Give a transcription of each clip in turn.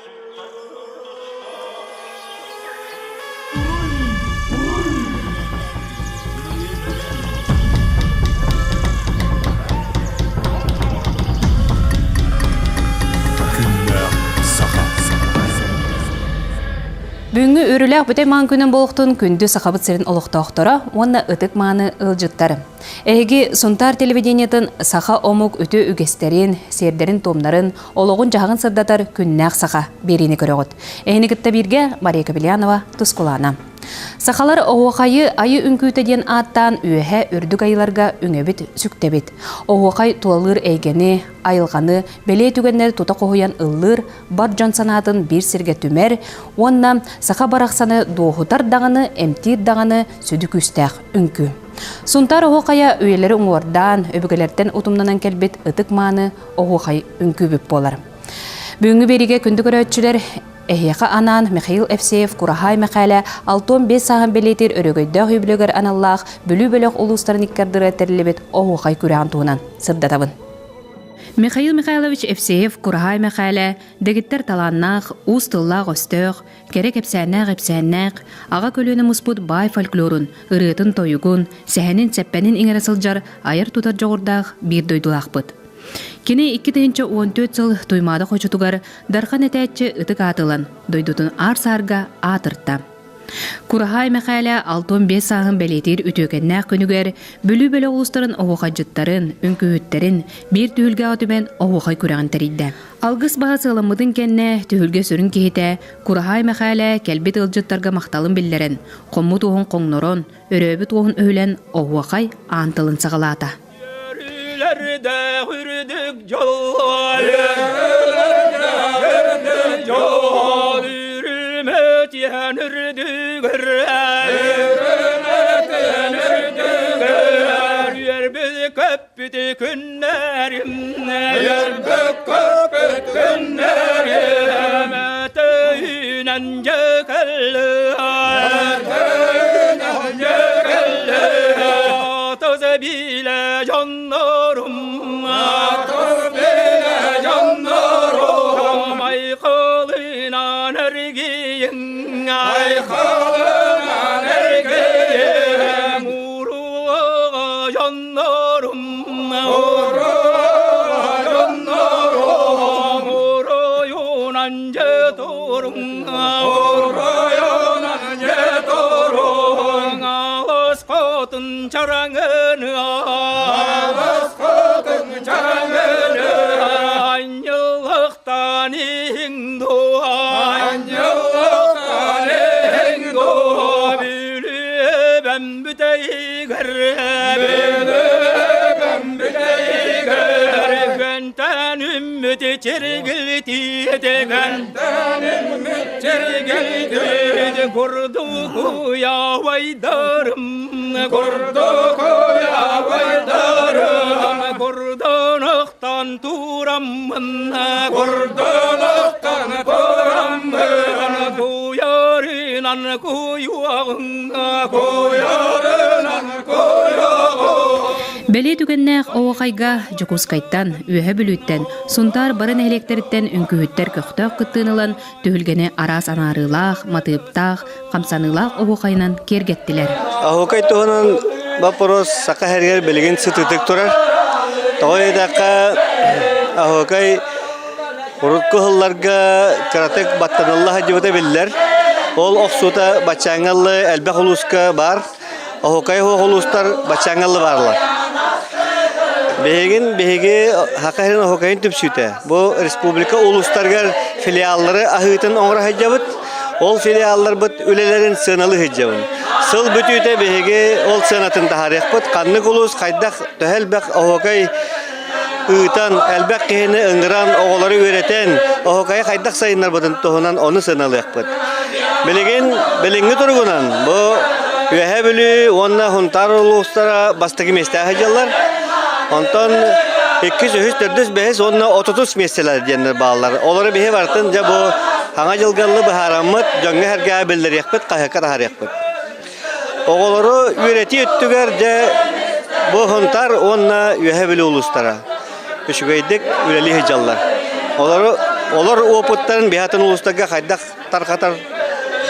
Күннээх саха. Бүгүҥҥү үөрүүлээх бүтэй маан күнүн буолуохтун күндү Сахабыт сирин олохтоохторо уонна ытык мааны ыалдьыттар. Эһиги Сунтаар телевидениетын саха омук үтүө үгэстэрин, сиэрдэрин-туомнарын, олоҕун-дьаһаҕын сырдатар Күннээх саха биэриини көрөҕүт. Эһини кытта бииргэ Мария Кобельянова, Тускулаана. Сахалар оһуохайы айы үҥкүүтэ диэн ааттаан үөһэ үрдүк айыларга үҥэбит, сүктэбит. Оһуохай тулалыыр эйгэни, айылҕаны, бэлиэ түгэннэри тута хоһуйан ыллыыр, бар дьон санаатын биир сиргэ түмэр уонна саха барахсаны дуоһутар даҕаны, эмтиир даҕаны сүдү күүстээх үҥкүү. Сунтаар оһуохайа үйэлэри уҥуордаан, өбүгэлэртэн утумнанан кэлбит ытык-мааны оһуохай үҥкүүбүт буолар. Бүгүҥҥү биэриигэ күндү көрөөччүлэр, эһиэхэ анаан Михаил Евсеев Кураһаай Мэхээлэ 65 сааһын бэлиэтиир өрөгөйдөөх үбүлүгэр аналлаах Бүлүү бөлөх улуустарын икки ардыгар тэриллибит оһуохай күрэҕин туһунан сырдатабын. Михаил Михайлович Евсеев Кураһаай Мэхээлэ дэгиттэр талааннаах, уус тыллаах-өстөөх, кэрэ кэпсээннээх-ипсээннээх, аҕа көлүөнэ муспут баай фольклорун, ырыатын-тойугун, сэһэнин-сэппэнин иҥэрэ сылдьар айар-тутар дьоҕурдаах биир дойдулаахпыт. Кини 2014 сыл Туймаада хочотугар Дархан этээччи ытык ааты ылан, дойдутун аар-саарга аатырта. Кураһаай Мэхээлэ 65 сааһын бэлиэтиир үтүөкэннээх күнүгэр Бүлүү бөлөх улуустарын оһуохайдьыттарын, үҥкүүһүттэрин биир түһүлгэҕэ түмэн оһуохай күрэҕин тэрийдэ. Алгыс баһа сыаламмытын кэннэ түһүлгэ сүрүн киһитэ Кураһаай Мэхээлэ кэлбит ыалдьыттарга махталын биллэрэн, хоммут уоһун хоҥнорон, өрөөбүт уоһун өһүлэн оһуохай аан тылын саҕалаата. Үөрүүлэрдээх үрдүк дьоллор, үрдүк дьол, үрүмэтиэн үрдүгэр, үрүмэтиэн үрдүгэр, үөрбүт көппүт күннэрим, үөрбүт көппүт күннэрим, өтөйүнэн дьэ кэллэ, өтөйүнэн дьэ кэллэ, Билэ дьоннорум, билэ дьоннорум, айхалынан эргийиҥ, айхалынан эргийиҥ, уруоҕа дьоннорум, уруоҕа дьоннорум, уруйунан дьэ туруҥ, уруйунан дьэ туруҥ, алыс хотун Анньыллыхтан иһиҥ дуо, анньыллыхтан иһиҥ дуо, Бүлүүбэм бүтэйигэр, Бүлүүбэм бүтэйигэр, Күнтэн үммүт чиргилтиит, Күнтэн үммүт чиргилтиит, Курдук уйавайдарым, Курдук тураммын, курдунуктан тураммын, куйарынан куйуоҕуҥ, куйарынан куйуоҕуҥ. Бэлиэ түгэннээх оһуохайга Дьокуускайтан, Үөһэ Бүлүүттэн, Сунтаар бары нэһилиэктэриттэн үҥкүүһүттэр көхтөөх кыттыыны ылан түһүлгэни араас анаарыылаах, матыыптаах, хамсаныылаах оһуохайынан киэргэттилэр. Оһуокай туһунан боппуруос Саха сиригэр билигин сытыытык турар. Тоҕо диэтэххэ, оһуокай урукку сылларга кыратык баттанылла сылдьыбыта биллэр. Ол охсуута баччааҥҥа ыллы элбэх улууска баар. Оһуокай оһуох улуустар баччааҥҥа ыллы баарлар. Биһигин биһиги Саха сирин оһуокайын түмсүүтэ. Бу республика улуустарыгар филиаллары аһыытын оҥоро сылдьабыт. Ол филиалларбыт үлэлэрин сыаналыы сылдьабын. Сыл бүтүүтэ биһиги ол сыанатын таһаарыахпыт. Ханнык улуус хайдах төһө элбэх оһуокай ыытан, элбэх киһини ыҥыран, оҕолору үөрэтэн, оһуокайы хайдах сайыннарбытын туһунан ону сыаналыахпыт. Билигин билиҥҥи туругунан бу Үөһээ Бүлүү уонна Сунтаар улуустара бастакы миэстэҕэ сылдьаллар. Онтон иккис, үһүс, төрдүс, бэһис уонна отутус миэстэлэр диэннэр бааллар. Олору биһи барытын дьэ бу Саҥа дьылга быһаараммыт, дьоҥҥо-сэргэҕэ биллэриэхпит, хаһыакка таһаарыахпыт. Оҕолору үөрэтии өттүгэр дьэ бу Сунтаар уонна Үөһээ Бүлүү улуустара үчүгэйдик үлэлии сылдьаллар. Олору Олор опыттарын биһатын улуустарга хайдах тарҕатар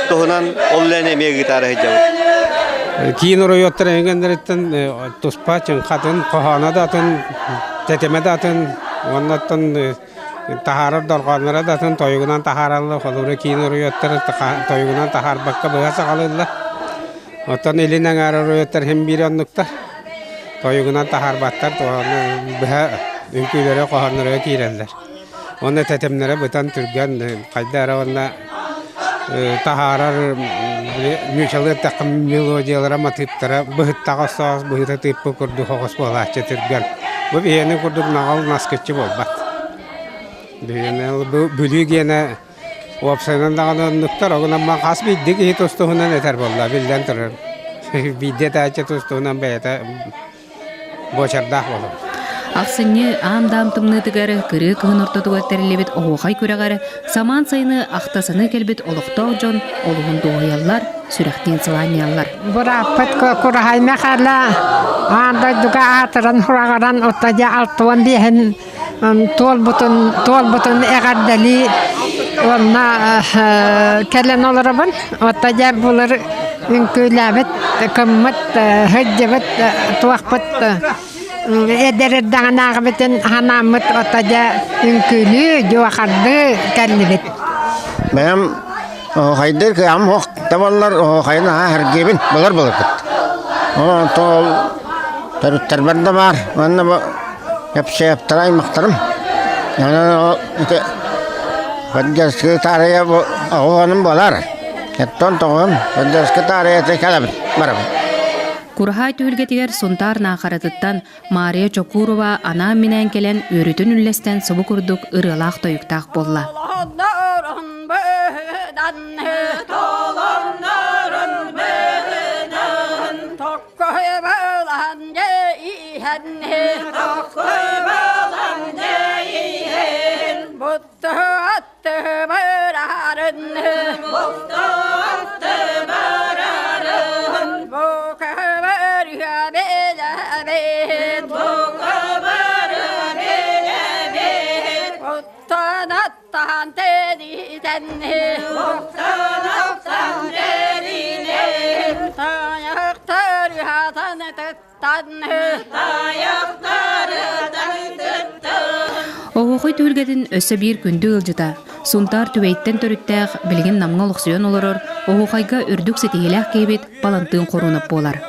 туһунан ол үлэни эмиэ ыытаары сылдьабыт. Киин оройуоттар эҥгэннэриттэн туспа чыҥхатын, хоһооно да атын, тэтимэ да атын, уоннаттан таһаарар дорҕоонноро да атын тойугунан таһаараллар, холобура киин оройуоттары тойугунан таһаарбакка быһа саҕалыыллар. Оттон илин эҥээр оройуоттар иһин биир оннуктар. Тойугунан таһаарбаттар, быһа үҥкүүлэрэ, хоһоонноро киирэллэр. Уонна тэтимнэрэ бытан түргэн, хайда эрэ уонна таһаарар нуучалыы эттэххэ мелодиялара, матыыптара быһыттаҕа соҕус, быһыта тыыппыт курдук оҕус буолааччы түргэн. Бу биһиэнэ курдук наҕыл наскыччы буолбат. Биһиэнэ Бүлүү гиэнэ уопсайынан даҕаны оннуктар, ол гынан баран хас биирдии киһи тус-туһунан этэр буолла, биллэн турар. Биирдэ этээччи тус-туһунан бэйэтэ буочардаах буолар. Ахсынньы аам-даам тымныытыгар кырыы кыһын ортотугар тэриллибит оһуохай күрэҕэр самаан сайыны ахта-саныы кэлбит олохтоох дьон олуһун дуоһуйаллар, сүрэхтиин сылаанньыйаллар. Бырааппыт Кураһай Мэхээлэ аан дойдуга аатыран хураҕаран отто дьэ алтуон биэһин туолбутун туолбутун эҕэрдэлии уонна кэлэн олоробун. Отто дьэ булыр үҥкүүлээбит кыммыт сылдьыбыт туохпут эдэр эрдэҕинээҕибитин санааммыт ото дьэ үҥкүүлүү дьуохардыы кэллибит. Бэйэм оһохайдыр кыам ох табаллар оһохайын аһа хэргиэбин былыр былыргыт. Онтон төрүттэрбэр да баар уонна бу кэпсээптэрэ аймахтарым. Онон ити поддержка таарыйа бу оҕоҕонум буолар. Оттон тоҕом поддержка таарыйа кэлэбин барабын. Кураһаай түһүлгэтигэр Сунтаар Наахаратыттан Маарыйа Чокурова анаан-минээн кэлэн үөрүүтүн үллэстэн субу курдук ырыалаах-тойуктаах буолла. Оһуохай түһүлгэтин өссө биир күндү ыалдьыта, Сунтаар Түбэйттэн төрүттээх, билигин Намҥа олохсуйан олорор, оһуохайга үрдүк ситиһиилээх киһибит Балантыын Хоруунап буолар.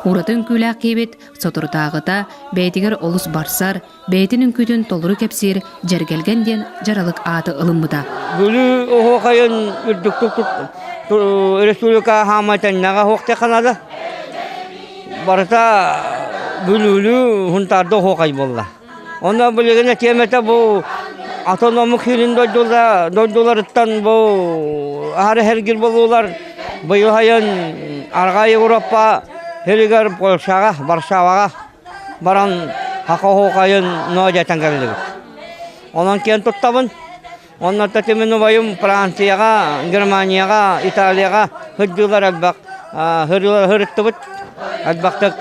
Ураты үҥкүүлээх киһибит соторутааҕыта бэйэтигэр олус барсар, бэйэтин үҥкүүтүн толору кэпсиир Дьэргэлгэн диэн дьаралык ааты ылыммыта. Бүлүү оһуохайын үрдүктүк республика хаамай тэннэҕэ оһуохтуохха наада. Барыта Бүлүүлүү Һунтаарда оһуохай буолла. Онно билигин тиэмэтэ бу атын омук сирин дойдуларыттан бу аһары эргил буолуулар быйыл сайын Арҕаа Европа сиригэр Польшаҕа, Варшаваҕа баран саха оһуохайын ноо-дьэтэн кэллибит. Онон киэн туттабын. Онно тэтимин убайым Францияҕа, Германияҕа, Италияҕа сылдьыылар элбэх сырыттыбыт. Элбэхтик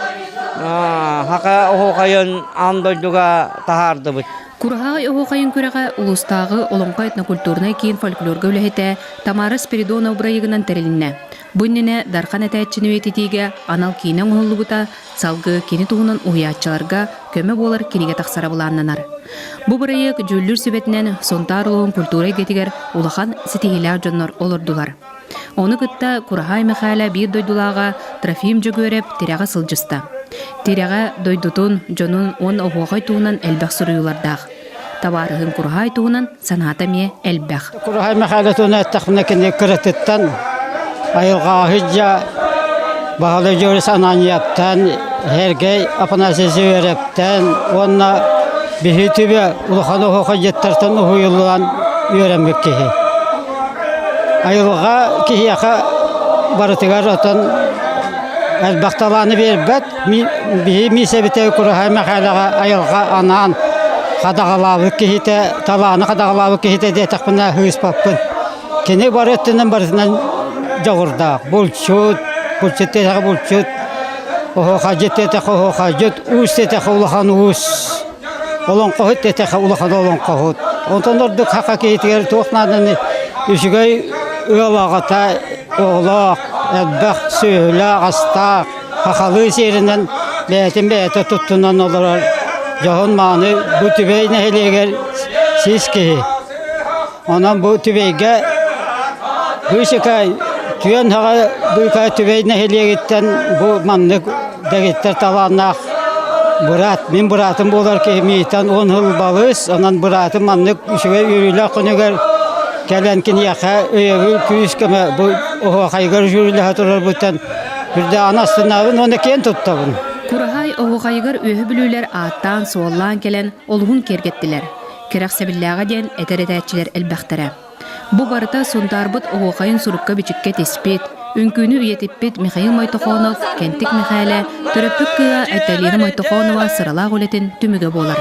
саха оһуохайын аан дойдуга таһаардыбыт. Кураһаай оһуохайын күрэҕэ улуустааҕы Олоҥхо этнокультурнай киин фольклорга үлэһитэ Тамара Спиридонова бырайыгынан тэрилиннэ. Бу иннинэ Дархан этээччини үйэтитиигэ анал киинэ оҥоһуллубута, Салгыы кини туһунан уһуйааччыларга көмө буолар кинигэ тахсара былааннанар. Бу бырайыак дьүүллүүр сүбэтинэн Сунтаар улууһун культура эйгэтигэр улахан ситиһиилээх дьоннор олордулар. Ону кытта Кураһаай Мэхээлэ биир дойдулааҕа Трофим Дьөгүөрэп тирэҕэ сылдьыста. Тирэҕэ дойдутун, дьонун уонна оһуохай туһунан элбэх суруйуулардаах. Табаарыһын Кураһаай туһунан санаата эмиэ элбэх. Кураһай Мэхээлэ туһунан эттэхпинэ кини кыратыттан айылҕаҕа сылдьа Баһылай Дьуорус Ананьевтан, Сергей Афанасьевич Зверевтэн уонна биһи түбэ улахан оһуохайдьыттартан уһуйуллан үөрэммит киһи. Айылҕа киһиэхэ барытыгар отон элбэх талааны биэрбэт, Биһи миисэбитэ Кураһай Мэхээлэҕэ айылҕа анаан хадаҕалаабыт киһитэ, талааны хадаҕалаабыт киһитэ диэтэхпинэ ыыспаппын. Кини бары өттүнэн барытынан дьоҕурдаах. Булчут, булчут диэтэхэ булчут, оһуохайдьыт диэтэхэ оһуохайдьыт, уус диэтэхэ улахан уус, олоҥхоһут диэтэхэ улахан олоҥхоһут. Онтон ордук хака киһитигэр туох нааданы үчүгэй ыал аҕата, оҕолоох, элбэх сүөһүлээх, астаах, хахалыы сиэринэн бэйэтин бэйэтэ туттунан олорор дьоһун мааны бу Түбэй нэһилиэгэр сис киһи. Онон бу Түбэйгэ быысыкай түөн хаҕа быыкай Түбэй нэһилиэгиттэн бу маннык дэгиттэр талааннаах быраат, мин быраатым буолар киһи миитэн 10 сыл балыс, онон быраатым маннык үчүгэй үөрүүлээх күнүгэр кэлэн киниэхэ өйөбүл күүс-көмө бу оһуохайыгар дьүүллэһэ турарбыттан үрдээҕин астынабын уонна киэн туттабын. Кураһаай оһуохайыгар үөһү бүлүүлэр ааттаан-суоллаан кэлэн олуһун киэргэттилэр. Кэрэхсэбиллээҕэ диэн этэр этээччилэр элбэхтэрэ. Бу барыта Сунтаарбыт оһуохайын сурукка-бичиккэ тиспит, үҥкүүнү үйэтиппит Михаил Мойтохонов, Кэнтик Мэхээлэ, төрөппүт кыыһа Айталина Мойтохонова сыралаах үлэтин түмүгэ буолар.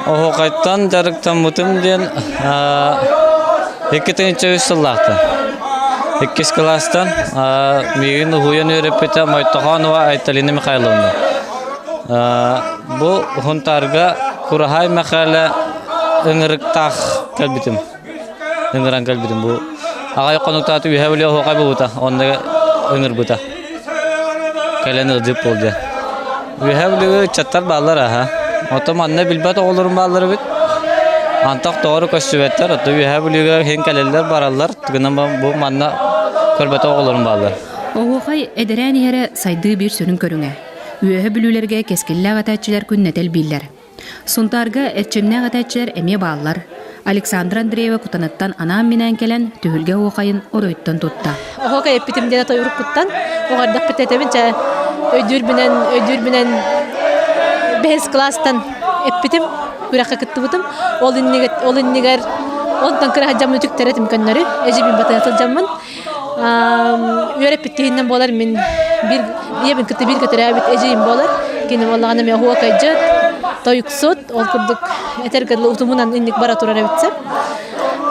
Оһуохайтан дьарыктаммытым диэн 2 3 сыллаахтан. Иккис кылаастан миигин уһуйан үөрэппитэ Мойтохонова Айталина Михайловна. Бу Хунтаарга Кураһай Мэхээлэ ыҥырыктаах кэлбитим. Ыҥыран кэлбитим бу. Аҕай хонуктааты үһэ билиэ оһуохай буолбута. Онно ыҥырбыта. Кэлэн ыалдьыт буол диэн. Үөһээ Бүлүүгэ ыччаттар бааллар аһа. Оттон манна билбэт оҕолорум бааллар эбит. Антах тоҕо көстүбэттэр. Оттон Үөһээ Бүлүүгэ иһин кэлэллэр бараллар. Гынан бу манна көрбөтөх оҕолорум бааллар. Оһуохай эдэрээн иһэрэ сайдыы биир сүрүн көрүҥэ. Үөһэ Бүлүүлэргэ кэскиллээх этээччилэр күннэтэ элбииллэр. Сунтаарга эрчимнээх этээччилэр эмиэ бааллар. Александра Андреева Кутанаттан анаан-минээн кэлэн түһүлгэ оһуохайын оройуттан тутта. Оһуохай эппитим диэн тойуруккуттан оҕордохпут этэбин чэ өйдүүрбүнэн өйдүүрбүнэн бэһис кылаастан эппитим күрэххэ кыттыбытым ол иннигэр ол иннигэр онтон кыра сылдьаммын үтүктэр этим көннөрү эдьиийбин батыһа сылдьаммын үөрэппит киһинэн буолар мин биир ийэбин кытта бииргэ төрөөбүт эдьиийим буолар кини буоллаҕына эмиэ оһуокайдьыт тойуксут ол курдук этэргэ дылы утумунан инник бара турар эбит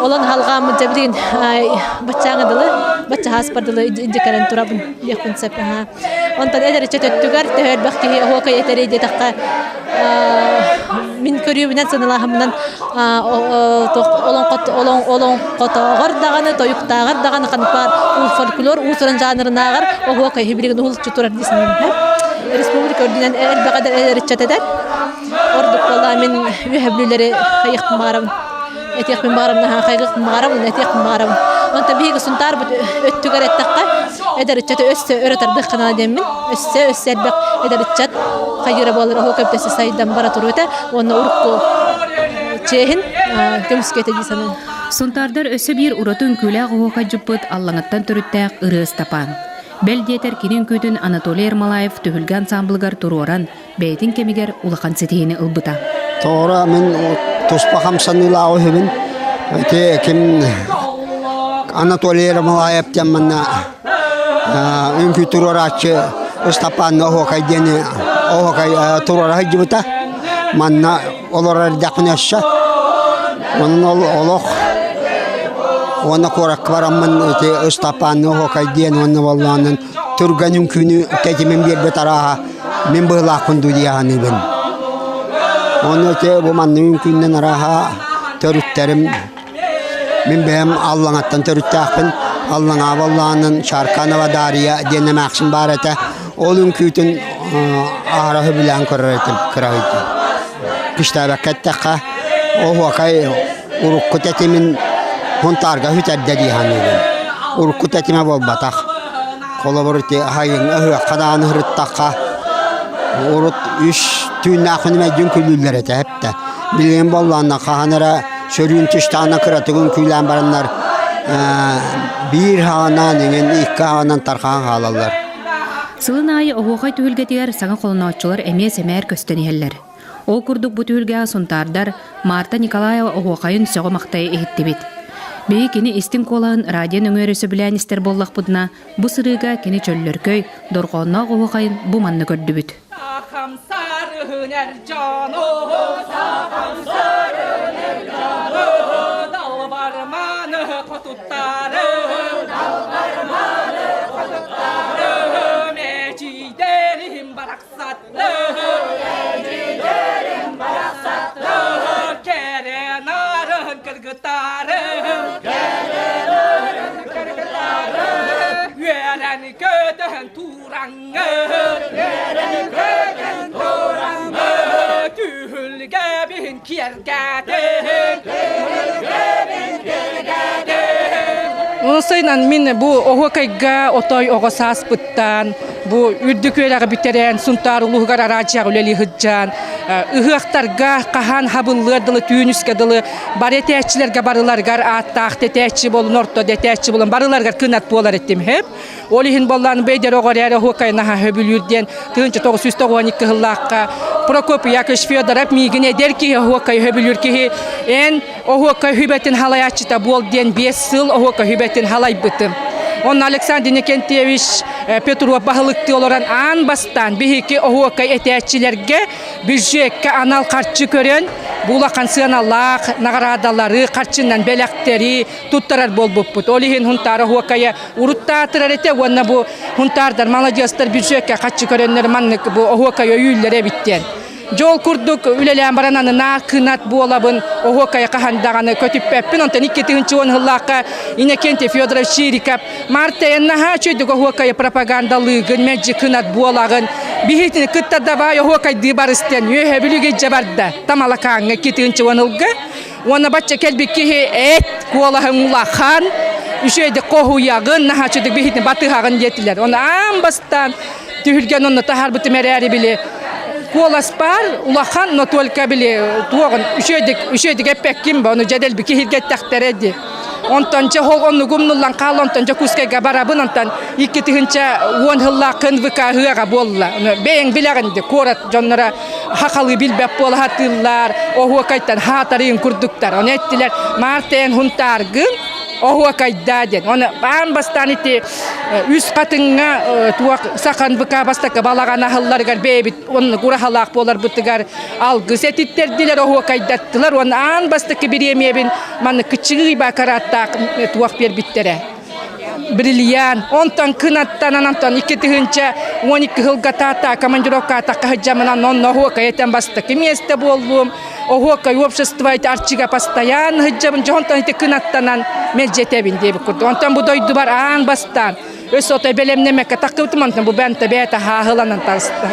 Олон халҕааммын дьэ билигин баччааҥа дылы бачча хааспар дылы илдьэ кэлэн турабын диэхпин сөп Онтон эдэр ыччат өттүгэр төһө элбэх киһи оһуокай этэрий диэтэххэ мин көрүүбүнэн сыаналааһыммынан олоҥхотооҕор даҕаны тойуктааҕар даҕаны ханпаар фольклор уус-уран жанрынааҕар оһуокай билигин уһулуччу турар дии саныыбын республика үрдүнэн элбэх эдэр ыччат этэр ордук буоллаа мин үөһэ бүлүүлэри хайыахпын баҕарабын этиэхпин баҕарабын наһаа хайгыахпын баҕарабын этиэхпин баҕарабын онтон биһиги Сунтаарбыт өттүгэр эттэххэ эдэр ыччаты өссө өрө тардыахха наада диэммин өссө өссө элбэх эдэр ыччат хайыыра буолар оһуок өптөсө сайдан бара туруо этэ уонна урукку чиэһин көмүскүө этэ дии саныыбын. Сунтаардар өссө биир ураты үҥкүүлээх оһуохайдьыппыт Аллаҥаттан төрүттээх Ырыа Ыстапаан. Бэл диэтэр кини үҥкүүтүн Анатолий Ермолаев түһүлгэ ансаамбылыгар туруоран, бэйэтин кэмигэр улахан ситиһиини ылбыта. Тоҕо мин туспа хамсаныылаах үһүбүн. Ити ким Анатолий Ермолаев диэн манна үҥкүү туруорааччы Ыстапаан Оһуокай диэни Оһуокай туруора сылдьыбыта. Манна олорор эрдэхпинэ өссө. Онон ол олох уонна куоракка бараммын ити Ыстапаан Оһуокай диэн уонна буоллаҕынан түргэн үҥкүүнү тэтимин биэрбит арааһа мин быһыылаахпын дуу дии саныыбын. Ону ити бу маннык үҥкүүннэн арааһа төрүттэрим мин бэйэм Аллаҥаттан төрүттээхпин. Аллаҥаа боллоонун Шарканова Дария диэн эмээхсин баар этэ. Ол үҥкүүтүн аһара сөбүлээн көрөр этим кыра сылдьан. Кистээбэккэ эттэххэ, оһуокай урукку тэтимин Һунтаарга сүтэрдэ дии саныыбын. Урукку тэтимэ буолбатах. Холобур, ити аһайыҥҥа ыһыахха даҕаны сырыттахха, урут үс түүннээхпин мэлдьи үҥкүүлүүллэр этэ эптэ. Билигин буоллаҕына хаһан эрэ сөрүүн түстэҕинэ кыратык үҥкүүлээн бараннар биир хаҕынан иҥин икки хаҕынан тархаан хаалаллар. Сылын аайы оһуохай түһүлгэтигэр саҥа холонооччулар эмиэ сэмээр көстөн иһэллэр. Ол курдук бу түһүлгэҕэ сунтаардар Марта Николаева оһуохайын сөҕө-махтайа иһиттибит. Биһи кини истиҥ куолаһын радио нөҥүө эрэ сөбүлээн истэр буоллахпытына, бу сырыыга кини чөллөркөй, дорҕоонноох оһуохайын бу манна көрдүбүт. Сахам сарыһын эр дьону, сахам сарыһын эр дьону, далбарманы хотуттары, далбарманы хотуттары, мээчийдэрим барахсат Уусайынан мин бу оһуокайга отой оҕо сааспыттан Бу үрдүк үөрэҕи бүтэрэн, Сунтаар улууһугар араадьыйаҕа үлэлии сылдьан, ыһыахтарга хаһан хабыллыар дылы, түүн үскэ дылы бары этээччилэргэ барыларыгар ааттаах тэтээччи буолун, орто дэтээччи буолун, барыларыгар кынат буолар этим. Хэп. Ол иһин боллаан бэйдэр оҕо эрээри оһуокайнаһа хөбүлүүр диэн 1992 сыллаахха Прокопий Яковлевич Федоров миигин эдэр киһи оһуокай хөбүлүүр киһи эн оһуокай хүбэтин халайааччыта буол диэн 5 сыл оһуокай хүбэтин халайбытым. Онно Александр Никентьевич Петров баһылыктыы олорон аан бастаан биһиги оһуокай этээччилэргэ бюджекка анал харчы көрөн бу улахан сыаналаах наҕараадалары, харчынан бэлэхтэри туттарар буолбуппут. Ол иһин Хунтаар оһуокайа уруттаатырар этэ уонна бу хунтаардар маладьыастар бюджекка харчы көрөннөр маннык бу оһуокай өйүүллэр эбит диэн. Дьол курдук үлэлээн баран анына кынат буолабын, оһуокайы хаһан даҕаны көтүппэппин. Онтон 2010 сыллаахха Иннокентий Федорович Чириков Марта наһаа үчүгэй оһуокайы пропагандалыыгын, мэлдьи кынат буолаҕын. Биһитини кытта давай оһуокайдыы барыстан үөһэ бүлүгэ дьэ барда. Тамалакааҥҥа 2010 ылга. Уонна бачча кэлбит киһи эт куолаһыҥ улахан, үчүгэйдик хоһуйаҕын, наһаа үчүгэйдик биһитини батыһаҕын диэтилэр. Оны аан бастаан түһүлгэн онно таһаарбытым эрээри били куолас баар улахан, но только били туоҕун үчүгэйдик үчүгэйдик эппэккин ба, ону дьэдэлби киһиргэттэхтэрэ ди. Онтон дьэ ол оннук умнуллан хаал, онтон Дьокуускайга барабын, онтон 2010 сыллаах НВК ыһыаҕа буолла. Бэйэҥ билэҕин ди, куорат дьонноро хахалыы билбэт буола сатыыллар, оһуокайтан хаатарыын курдуктар. Ону эттилэр, Мартен Хунтааргын оһуокайдаа диэн. Оны аан бастаан ити үс хатыҥҥа туох сахан ВК бастакы балаҕан аһылларыгар бэйэбит оннук ураһалаах буоларбытыгар алгыс этиттэрдилэр, оһуокайдаттылар. Уонна аан бастакы бириэмийэбин маннык кыччыгый бакараттаах туох биэрбиттэрэ. Бриллиант. Онтон кынаттанан онтон 2012 сылга таата командировка атахха сылдьамынан онно оһуокай этэн бастакы миэстэ буоллум. Оһуокай общество арчыга постоянно сылдьабын. Дьэ онтон ити кынаттанан мэлдьэтэбин диэбит курдук. Онтон бу дойдубар аан бастаан өс отой бэлэмнэмэккэ таххыбытым онтон бу бэнтэ бэйэтэ хааһыланан таҕыста.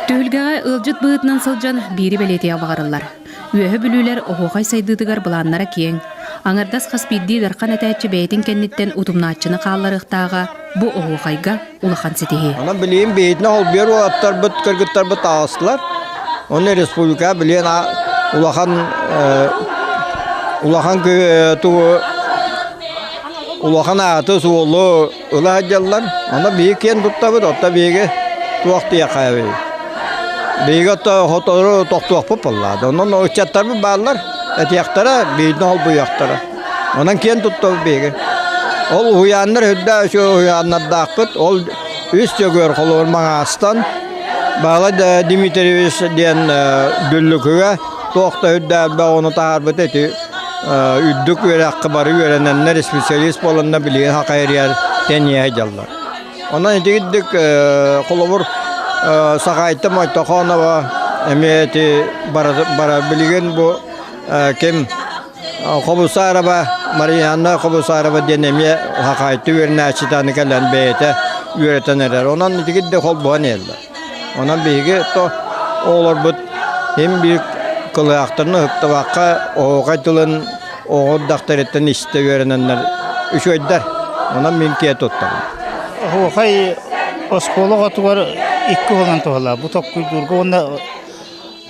Түһүлгэҕэ ыалдьыт быһыытынан сылдьан биири бэлиэтиэх баҕарыллар. Үөһэ Бүлүүлэр оһуохай сайдыытыгар былааннара киэҥ. Аҥардас хас биирдии дархан этээччи бэйэтин кэнниттэн утумнааччыны хаалларыахтааҕа бу оһуохайга улахан ситиһии. Онон билигин биһитинэ холбуйар уолаттарбыт, кыргыттарбыт таҕыстылар. Онно республика билигин улахан улахан тугу улахан ааты суолу ыла сылдьаллар. Онно биһиги киэн туттабыт, отто биһиги туох диэххэ Биһиги отто хотору тохтуохпут буоллаҕа. Онон ыччаттарбыт бааллар, этиэхтэрэ, биирдэ холбуйуохтара. Онон киэн туттабыт биһиги. Ол уһуйааннар үрдээх үчүгэй уһуйааннардаахпыт. Ол үс төгүөр холобур Маҥаастан Баһылай Дмитриевич диэн Дүллүкүгэ туох да үрдээх элбэх оҕону таһаарбыт ити үрдүк үөрэххэ бары үөрэнэннэр специалист буоланнар билигин хахайрыйар тэнийэ сылдьаллар. Онон итигирдик холобур Сахайта Мойтохонова эмиэ ити бара билигин бу ким Хобусараба Марианна Хобусарова диэн эмиэ хахайты үөрэнээччитэ аны кэлэн бэйэтэ үөрэтэн эрэр. Онон итигит да холбоон иһэллэр. Онон биһиги то оҕолорбут им биир кылыһахтарын ыһыктыбакка оһуохай тылын оҕо эрдэхтэриттэн истэ үөрэнэннэр үчүгэйдэр. Онон мин киэ туттабын. Оһуохай оскуола оҕотугар икки уһунан туһалаах. Бу толкуйдуурга уонна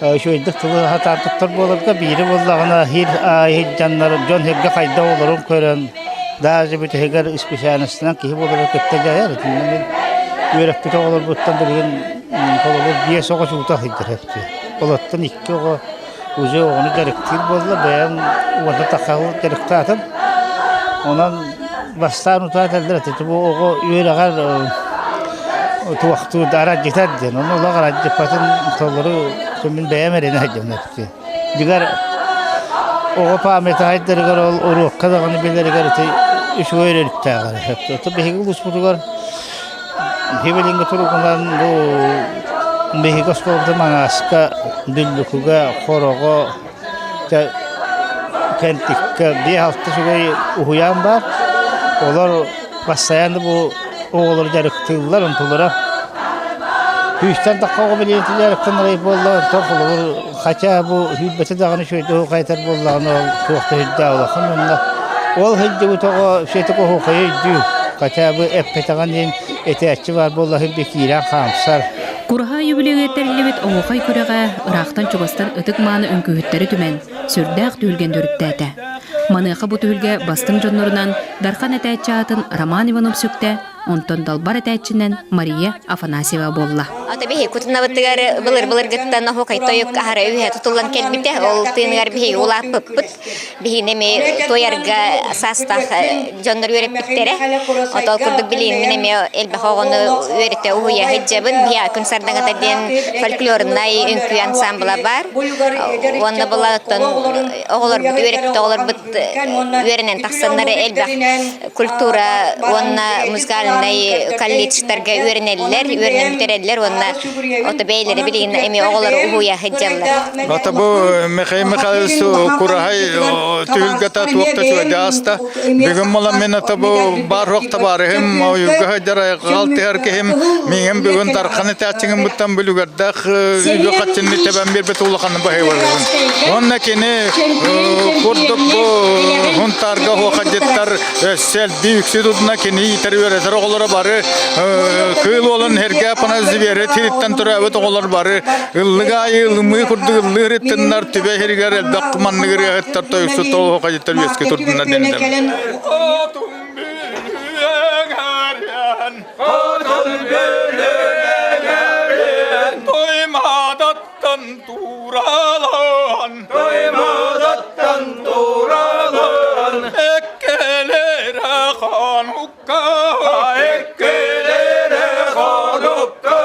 үчүгэйдик тылы сатаан туттар буоларга биири буоллаҕына иһир аайы дьон сиргэ хайдах олорун көрөн даже бүтэһигэр исписээлистэнэн киһи буолара кытта дьайар. Итиннэ мин үөрэппит оҕолорбуттан билигин холобур биэс оҕо чуута сылдьар эбит. Олортон икки оҕо уже оҕону дьарыктыыр буолла, бэйэм уонна таххаһыл дьарыктаатым. Онон бастаан утаа этэллэр этэ, бу оҕо үөрэҕэр туохтуур да арадьытар диэн. Ону олох арадьыппатын толору мин бэйэм эрэнэ сылдьабын эбит. Дьиҥэр оҕо памята хайдарыгар ол уруокка даҕаны билэригэр ити үчүгэй өрүттээҕэр. Ото биһиги улууспутугар Хибилиҥҥи туругунан бу биһиги оскуолабыт Маҥааска, Дүллүкүгэ, Хороҕо, Кэнтиккэ биэс-алта үчүгэй уһуйаан баар. Олор бастайаан бу оҕолору дьарыктыыллар, онтулара күүстэн тахха оҕо билиэтин дьарыктанар буолла, онтон холобур хотя бу сүүрбэтэ даҕаны үчүгэйдик хайытар буоллаҕына ол туох да сүрдээх улахан уонна ол сылдьыбыт оҕо сиэтик оһуохайы өйдүүр хотя бы эппэтэҕин иһин этээччи баар буолла сиргэ киирэн хаамсар. Кураһа юбилейга тэриллибит оһуохай күрэҕэ ыраахтан-чугастан ытык-мааны үҥкүүһүттэри түмэн, сүрдээх түһүлгэн төрүттээтэ. Маныаха бу түһүлгэ бастыҥ дьоннорунан Дархан этээччи аатын Роман Иванов сүктэ, онтон далбар этээччинэн Мария Афанасьева буолла. Ата биһи кутунабытыгар былыр-былыргыттан оһуокай тойук аһара үһэ тутуллан кэлбитэ. Ол тыыныгар биһиги улааппыппыт. Биһини эми туойарга саастаах дьоннор үөрэппиттэрэ. Отол курдук билигин мин эмиэ элбэх оҕону үөрэтэ уһуйа сылдьабын. Биһи күн сардаҥата диэн фольклорнай үҥкүү ансамбла бар. Уонна була оттон оҕолорбут үөрэппит оҕолорбут үөрэнэн тахсаннар элбэх культура уонна музыкальнай колледжтарга үөрэнэллэр, үөрэнэн бүтэрэллэр уонна ото бэйэлэрэ билигин эмиэ оҕолору уһуйа сылдьаллар. Ата бу Михаил Михайлович Кураһай түһүлгэтэ туох да үчүгэйдик ааста. Бүгүн буолан мин ата бу баар суох табаарыһым, ойуурга сылдьар айылҕа киһим миигин бүгүн Дархан этээччигин буттан бүлүгэрдээх үбү хаччынны тэбэн биэрбит улаханын баһыыбарбын. Уонна кини курдук бу Хунтаарга хуохадьыттар өссө элбии үксүү тутуна кини иитэр үөрэтэр оҕолоро бары кыыл уолун Herгэ Апанас Звере тириттэн төрөөбүт оҕолор бары ыллык аайы ылымыы курдук ыллыыр ыттыннар түбэ иһиригэр элбэх маннык ырыаһыттар тойуксут хуохадьыттар үөскэ турдуннар дэннэр. Хотун бүлүгэрин Туймаадаттан тууралаан Туймаадаттан тууралаан Эккелere хонукка Эккелere хонукка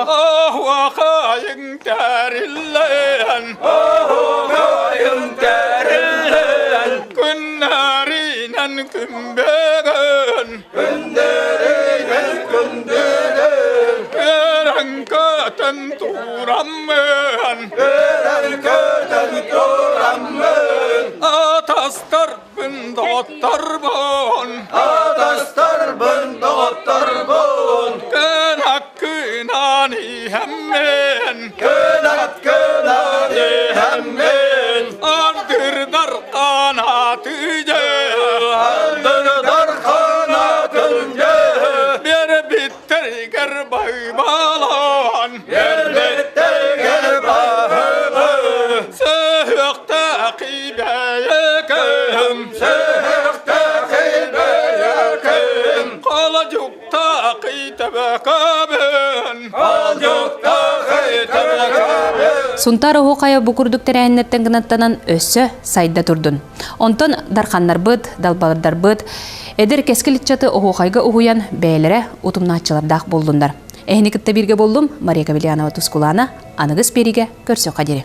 Ахуахайын тәриллэн Ахуахайын тәриллэн Күннәринэн күнбэгэн Күндэринэн күндүлүн Көрөн көтөн тураммын Көрөн көтөн тураммын Атастарбын доҕотторбун Атастарбын доҕотторбун Күн аккынан иһэммин Күн аккынан иһэммин Ардырдар канатыйы Ардырдар канатыйы Бербиттергер байбалан Бербиттергер байбалан Сөһөктө кибэйекем Сөһөктө кибэйекем Калажукта кыйтабакабын Калажукта кыйтабакабын Сунтаар оһуохайа бу курдук тэрээһиннэртэн гынаттанан өссө сайда турдун. Онтон дарханнарбыт, далбардарбыт эдэр кэскил ыччаты оһуохайга уһуйан бэйэлэрэ утумнааччылардаах буоллуннар. Эһини кытта бииргэ боллум Мария Кавельянова Тускулаана аныгыс биэриигэ көрсөххө диэри.